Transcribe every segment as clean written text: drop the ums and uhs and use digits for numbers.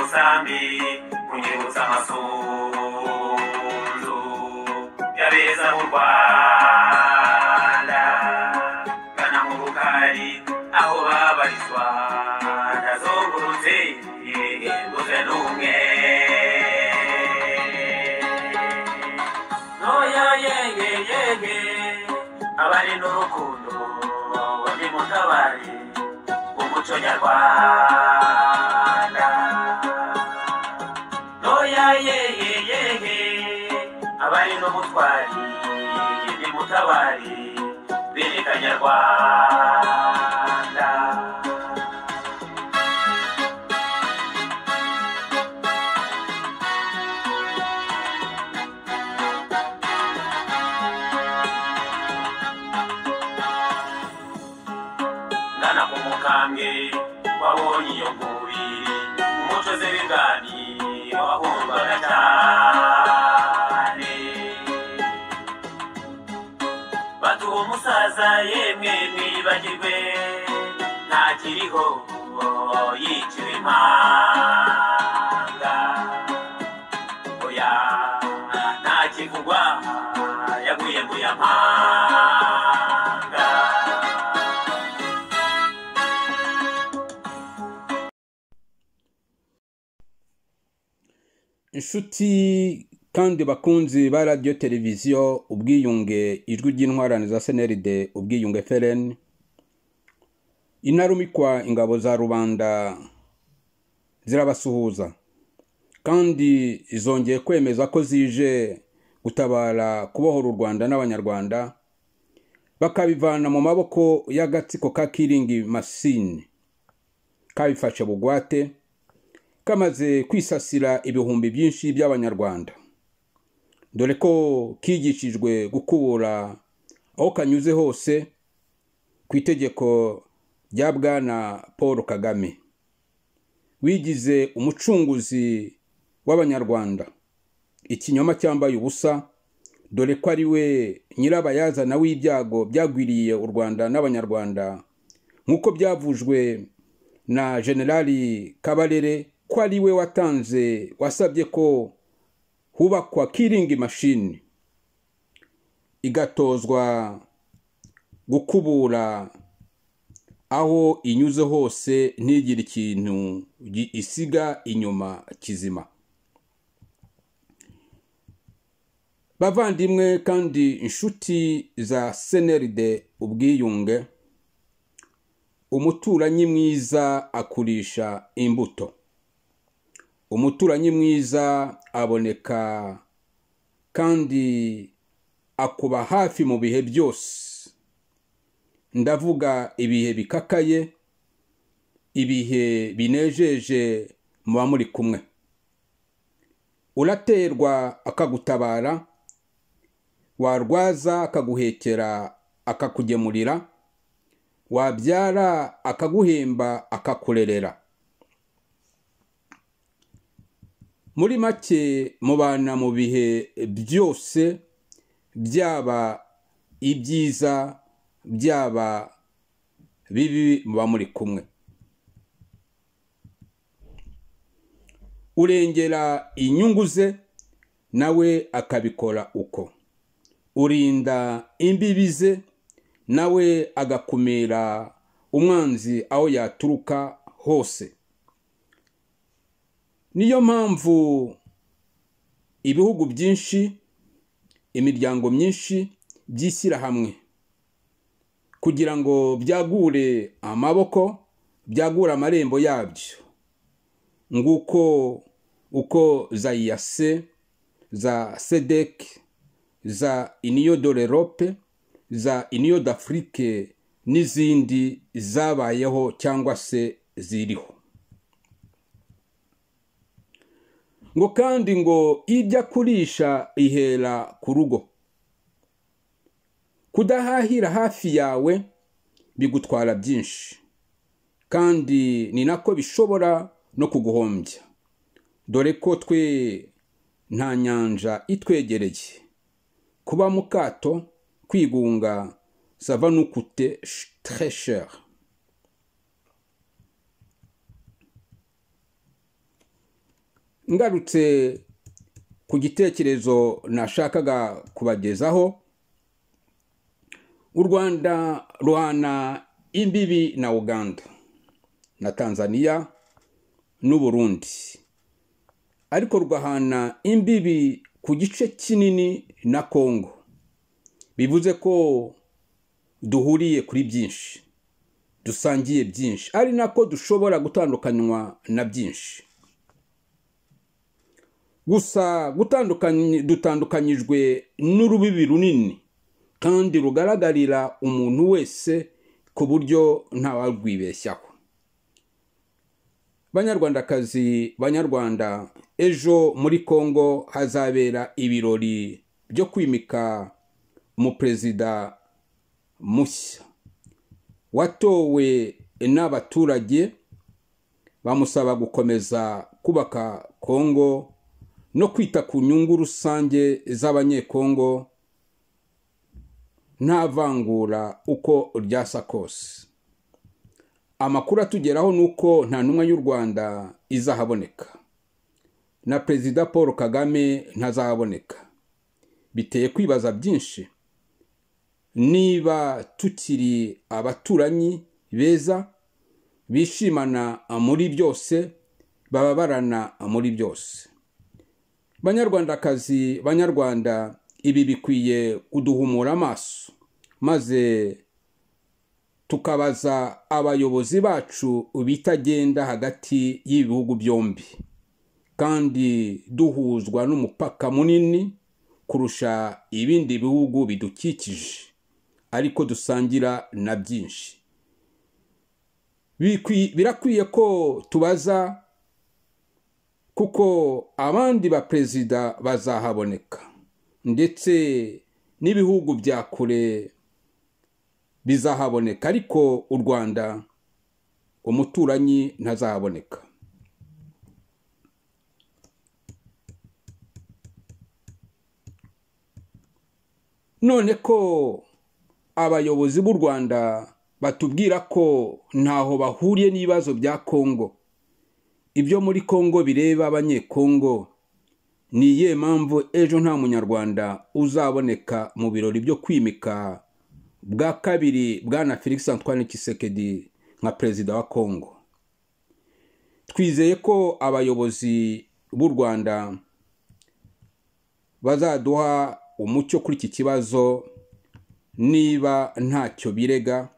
Musambi unyibutsa amasunzu y'abeza b'u Rwanda. Gana mu Rukari aho babarizwa, ndazungurutse mbuze n'umwe. Noya yege yege, abari n'urukundo nimutabare umuco nyarwanda. Noya yege yege, abari n'ubutwari nimutabare bene Kanyarwanda. Ngana ku mukambwe wabonye iyo nkubiri, umuco z'ibiganiro wahundwaga cyane. Bati uwo musaza yemwe mwibagirwe, ntakiriho yiciwe impanga. Oya, ntakivugwa, yaguye mu ya mpanga. Inshuti kandi bakunzi ba radiyo televiziyo Ubwiyunge, ijwi ry'intwarane za CNLD Ubwiyunge FLN, intarumikwa ingabo za rubanda zirabasuhuza kandi zongeye kwemeza ko zije gutabara kubohora u Rwanda n'Abanyarwanda, bakabivana mu maboko y'agatsiko ka Kiringi Masini kabifashe bugwate, kamaze kwisasira ibihumbi byinshi by'Abanyarwanda, dore ko kigishijwe gukubura aho kanyuze hose ku itegeko rya Bwana Paul Kagame wigize umucunguzi w'Abanyarwanda, ikinyoma cyambaye ubusa, dore ko ari we nyirabayazana w'ibyago byagwiriye u Rwanda n'Abanyarwanda, nk'uko byavujwe na Generali Kabarere ko ari we watanze, wasabye ko hubakwa kiringi mashini igatozwa gukubura aho inyuze hose, ntigire ikintu isiga inyuma kizima. Bavandimwe kandi inshuti za CNLD Ubwiyunge, umuturanyi mwiza akurisha imbuto. Umuturanyi mwiza aboneka kandi akuba hafi mu bihe byose. Ndavuga ibihe bikakaye, ibihe binejeje muba muri kumwe. Uraterwa akagutabara, warwaza akaguhekera akakugemurira, wabyara akaguhemba akakurerera. Muri make mubana mu bihe byose, byaba ibyiza byaba bibi, muba muri kumwe. Urengera inyungu ze nawe akabikora uko, urinda imbibi ze nawe agakumira umwanzi aho yaturuka hose. Niyo mpamvu ibihugu byinshi, imiryango myinshi byishyira hamwe kugira ngo byagure amaboko, byagure amarembo yabyo. Nguko uko za EAC, za SADC, za Union de l'Europe, za Union d'Afrique n'izindi zabayeho cyangwa se ziriho. Ngo kandi ngo ijya kurisha ihera ku rugo. Kudahahira hafi yawe bigutwara byinshi, kandi ni nako bishobora no kuguhombya, dore ko twe nta nyanja itwegereye. Kuba mu kato, kwigunga, ça va nous coûter très cher. Ngarutse ku gitekerezo nashakaga kubagezaho, u Rwanda ruhana imbibi na Uganda na Tanzania n'u Burundi, ariko rugahana imbibi ku gice kinini na Kongo. Bivuze ko duhuriye kuri byinshi, dusangiye byinshi, ari nako dushobora gutandukanywa na byinshi. Gusa dutandukanyijwe n'urubibi runini kandi rugaragarira umuntu wese ku buryo ntawarwibeshyaho. Banyarwandakazi, Banyarwanda, ejo muri Kongo hazabera ibirori byo kwimika umuperezida mushya watowe n'abaturage, bamusaba gukomeza kubaka Kongo no kwita ku nyungu rusange z'Abanyekongo nta vangura uko ryasa kose. Amakuru atugeraho nuko nta ntumwa y'u Rwanda izahaboneka, na Perezida Paul Kagame ntazahaboneka. Biteye kwibaza byinshi niba tukiri abaturanyi beza bishimana muri byose, bababarana muri byose. Banyarwandakazi, Banyarwanda, ibi bikwiye kuduhumura amaso, maze tukabaza abayobozi bacu bitagenda hagati y'ibihugu byombi, kandi duhuzwa n'umupaka munini kurusha ibindi bihugu bidukikije, ariko dusangira na byinshi. Birakwiye ko tubaza, kuko abandi ba perezida bazahaboneka, ndetse n'ibihugu bya kure bizahaboneka, ariko u Rwanda umuturanyi ntazahaboneka. None ko abayobozi b'u Rwanda batubwira ko ntaho bahuriye n'ibibazo bya Kongo, ibyo muri Kongo bireba Abanyekongo, ni iyihe mpamvu ejo nta munyarwanda uzaboneka mu birori byo kwimika bwa kabiri bwana Felix Antoine Tshisekedi nka perezida wa Kongo? Twizeye ko abayobozi b'u Rwanda bazaduha umucyo kuri iki kibazo, niba ntacyo birega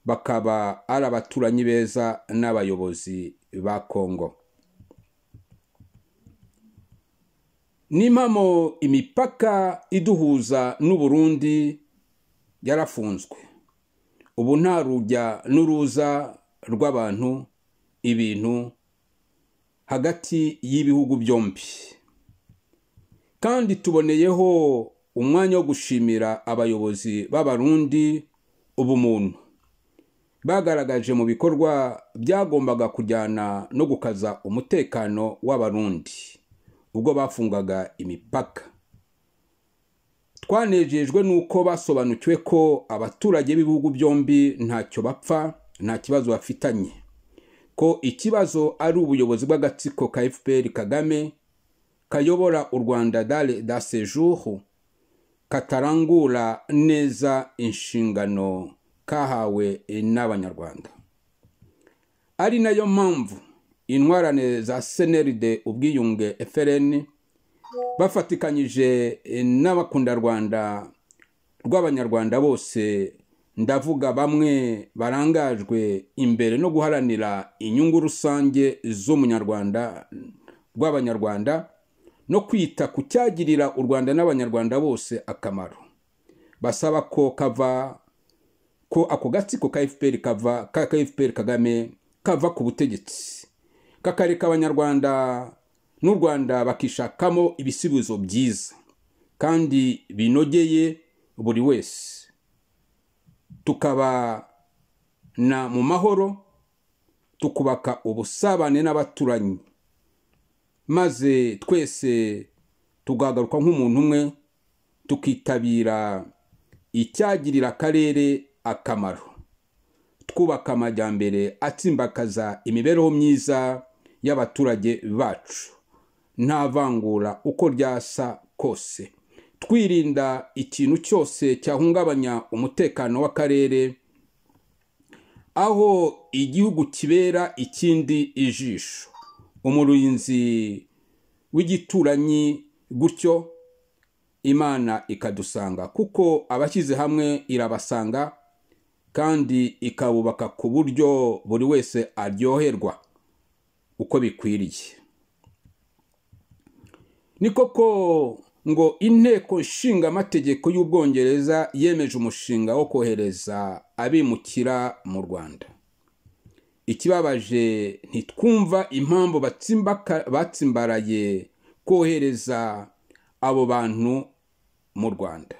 bakaba ari abaturanyi beza n'abayobozi ba Kongo. N'impamo imipaka iduhuza n'u Burundi yarafunzwe, ubu nta rujya n'uruza rw'abantu, ibintu hagati y'ibihugu byombi. Kandi tuboneyeho umwanya wo gushimira abayobozi b'Abarundi ubumuntu bagaragaje mu bikorwa byagombaga kujyana no gukaza umutekano w'Abarundi ubwo bafungaga imipaka. Twanejejwe nuko basobanukiwe ko abaturage b'ibihugu byombi ntacyo bapfa, nta kibazo bafitanye, ko ikibazo ari ubuyobozi bw'agatsiko ka FPR Kagame kayobora u Rwanda da séjour, katarangura neza inshingano kahawe n'Abanyarwanda. Ari nayo mpamvu intwarane za CNRD ubwiyunge FRN bafatikanyije n'abakunda Rwanda rw'Abanyarwanda bose, ndavuga bamwe barangajwe imbere no guharanira inyungu rusange z'umunyarwanda rw'Abanyarwanda no kwita ku cyagirira u Rwanda n'Abanyarwanda bose akamaro, basaba ko kava ko ako gatsiko ka FPR kava ka FPR Kagame kava ku butegetsi, kakareka Abanyarwanda n'u Rwanda bakishakamo ibisubizo byiza kandi binogeye buri wese, tukaba na mu mahoro, tukubaka ubusabane n'abaturanyi, maze twese tugagaruka nk'umuntu umwe, tukitabira icyagirira akarere akamaro, twubaka amajyambere atsimbakaza imibereho myiza y'abaturage bacu. nta vangura uko ryasa kose, twirinda ikintu cyose cyahungabanya umutekano w'akarere, aho igihugu kibera ikindi ijisho, umurinzi w'igituranyi. Gutyo Imana ikadusanga, kuko abashyize hamwe irabasanga kandi ikabubaka ku buryo buri wese aryoherwa uko bikwiriye. Ni koko ngo inteko nshingamategeko y'Ubwongereza yemeje umushinga wo kohereza abimukira mu Rwanda. Ikibabaje, ntitwumva impamvu batsimbaraye kohereza abo bantu mu Rwanda.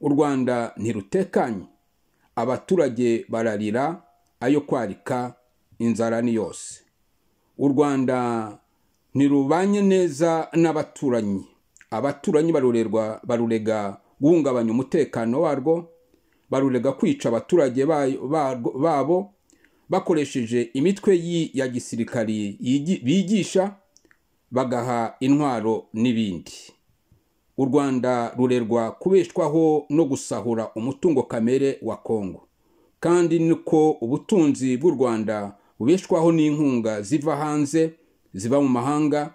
U Rwanda ntirutekanye, abaturage bararira ayo kwarika, inzara ni yose. U Rwanda ntirubanye neza n'abaturanyi, abaturanyi barurega guhungabanya umutekano warwo, barurega kwica abaturage babo bakoresheje imitwe ya gisirikari bigisha, bagaha intwaro n'ibindi. U Rwanda rurerwa kubeshwaho no gusahura umutungo kamere wa Kongo, kandi niko ubutunzi bw'u Rwanda bubeshwaho n'inkunga ziva hanze, ziva mu mahanga,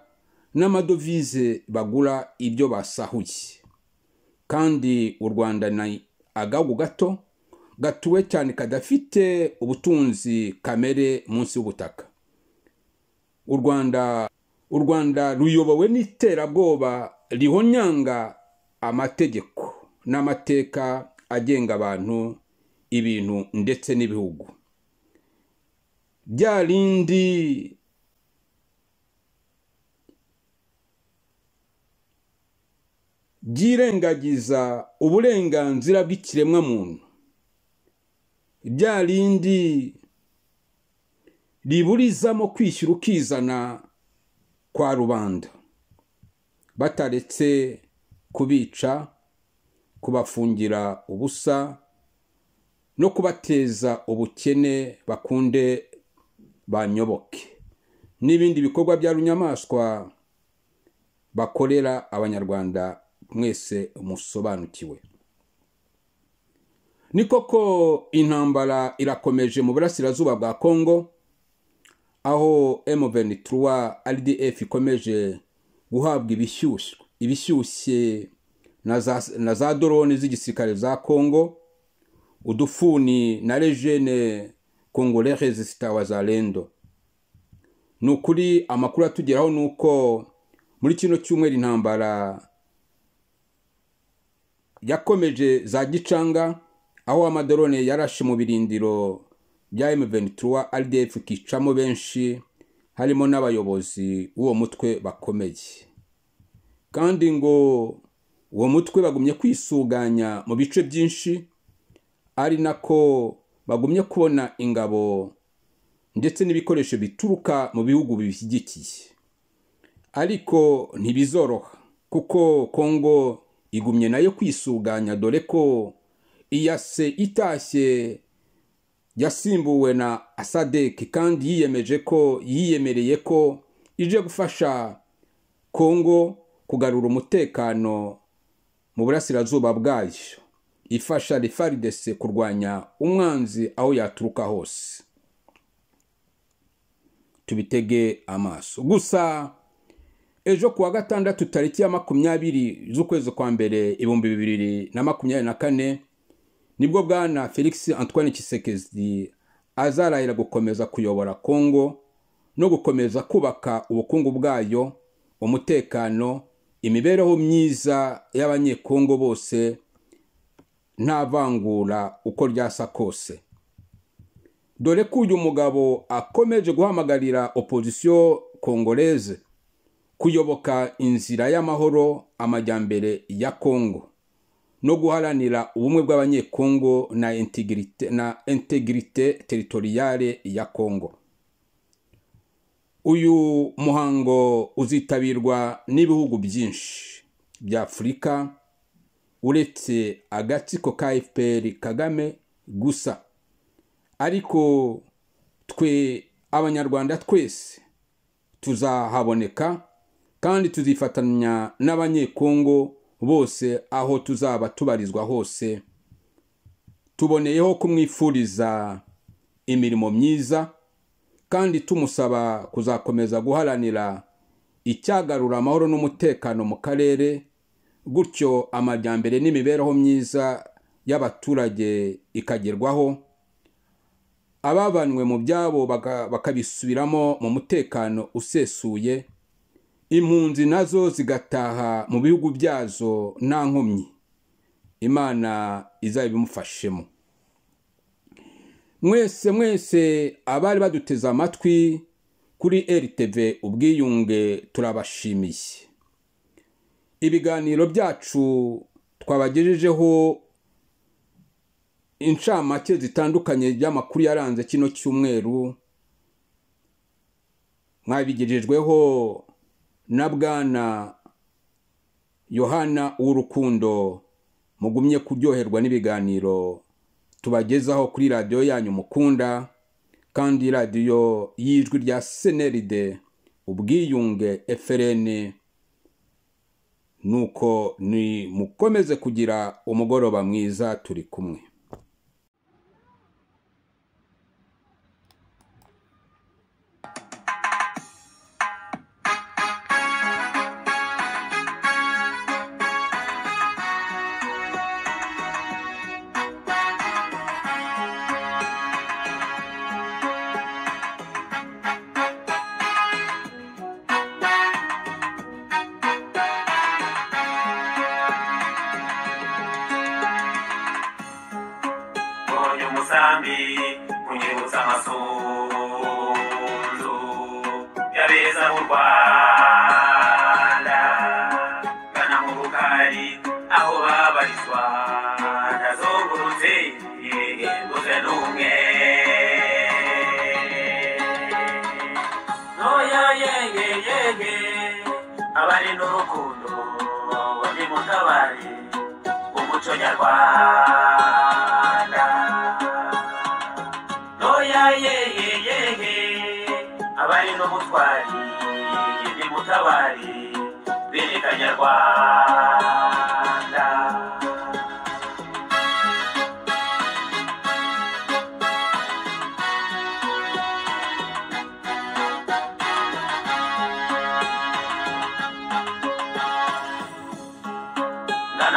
n'amadovize bagura ibyo basahuye. Kandi u Rwanda ni agahugu gato gatuwe cyane, kadafite ubutunzi kamere munsi y'ubutaka. U Rwanda ruyobowe n'iterabwoba rihonyanga amategeko n'amateka agenga abantu, ibintu ndetse n'ibihugu, rya rindi ryirengagiza uburenganzira bw'ikiremwamuntu, rya rindi riburizamo kwishyira ukizana kwa rubanda, bataretse kubica, kubafungira ubusa no kubateza ubukene bakunde banyoboke, n'ibindi bikorwa bya runyamaswa bakorera Abanyarwanda mwese musobanukiwe. Ni koko intambara irakomeje mu burasirazuba bwa Kongo, aho M23 RDF ikomeje guhabwa ibishyushye na za drone z'igisirikare za Kongo, udufuni na Légion Congolaise Résistance Wazalendo. Ni ukuri amakuru atugeraho ni uko muri kino cyumweru intambara yakomeje za Gicanga, aho amadrone yarashe mu birindiro bya M23 RDF kicamo benshi, harimo n'abayobozi b'uwo mutwe bakomeye. Kandi ngo uwo mutwe bagumye kwisuganya mu bice byinshi, ari nako bagumye kubona ingabo ndetse n'ibikoresho bituruka mu bihugu bibishyigikiye. Ariko ntibizoroha, kuko Kongo igumye nayo kwisuganya, dore ko EAC itashye yasimbuwe na SADC, kandi yiyemeje ko yiyemereye ko ije gufasha Kongo kugarura umutekano mu burasirazuba bwayo, ifasha FARDC kurwanya umwanzi aho yaturuka hose. Tubitege amaso gusa. Ejo kuwa gatandatu, tariki ya 20 z'ukwezi kwa mbere 2024, nibwo bwana Felix Antoine Tshisekedi azarahira gukomeza kuyobora Kongo no gukomeza kubaka ubukungu bwayo, umutekano, imibereho myiza y'Abanyekongo bose nta vangura uko ryasa kose, dore ko uyu mugabo akomeje guhamagarira opposition congolaise kuyoboka inzira y'amahoro, amajyambere ya Kongo no guharanira ubumwe bw'Abanyekongo na intégrité territoriale ya Kongo. Uyu muhango uzitabirwa n'ibihugu byinshi bya Afurika, uretse agatsiko ka FPR Kagame gusa. Ariko twe Abanyarwanda twese tuzahaboneka Kandi tuzifatanya n'Abanyekongo bose aho tuzaba tubarizwa hose. Tuboneyeho kumwifuriza imirimo myiza kandi tumusaba kuzakomeza guharanira icyagarura amahoro n'umutekano mu karere, gutyo amajyambere n'imibereho myiza y'abaturage ikagerwaho, abavanwe mu byabo bakabisubiramo mu mutekano usesuye, impunzi nazo zigataha mu bihugu byazo nta nkomyi. Imana izabimufashemo. Mwese mwese abari baduteze amatwi kuri RTV Ubwiyunge turabashimiye. Ibiganiro byacu twabagejejeho incamake zitandukanye by'amakuru yaranze kino cyumweru, mwabigejejweho na Bwana Yohana Urukundo. Mugumye kuryoherwa n'ibiganiro tubagezaho kuri radiyo yanyu mukunda, kandi radiyo y'ijwi rya CNLD Ubwiyunge FRN. Nuko ni mukomeze kugira umugoroba mwiza, turi kumwe. Umusambi unyibutsa amasunzu yabeza mu Rwanda, gana mu Rukari aho babarizwa, ndazungurutse mbuze n'umwe. Noya yege yege abari n'urukundo ni mutabari umuco nyarwanda. Noya yege yege abari n'ubutwari ni mutabari bene Kanyarwanda.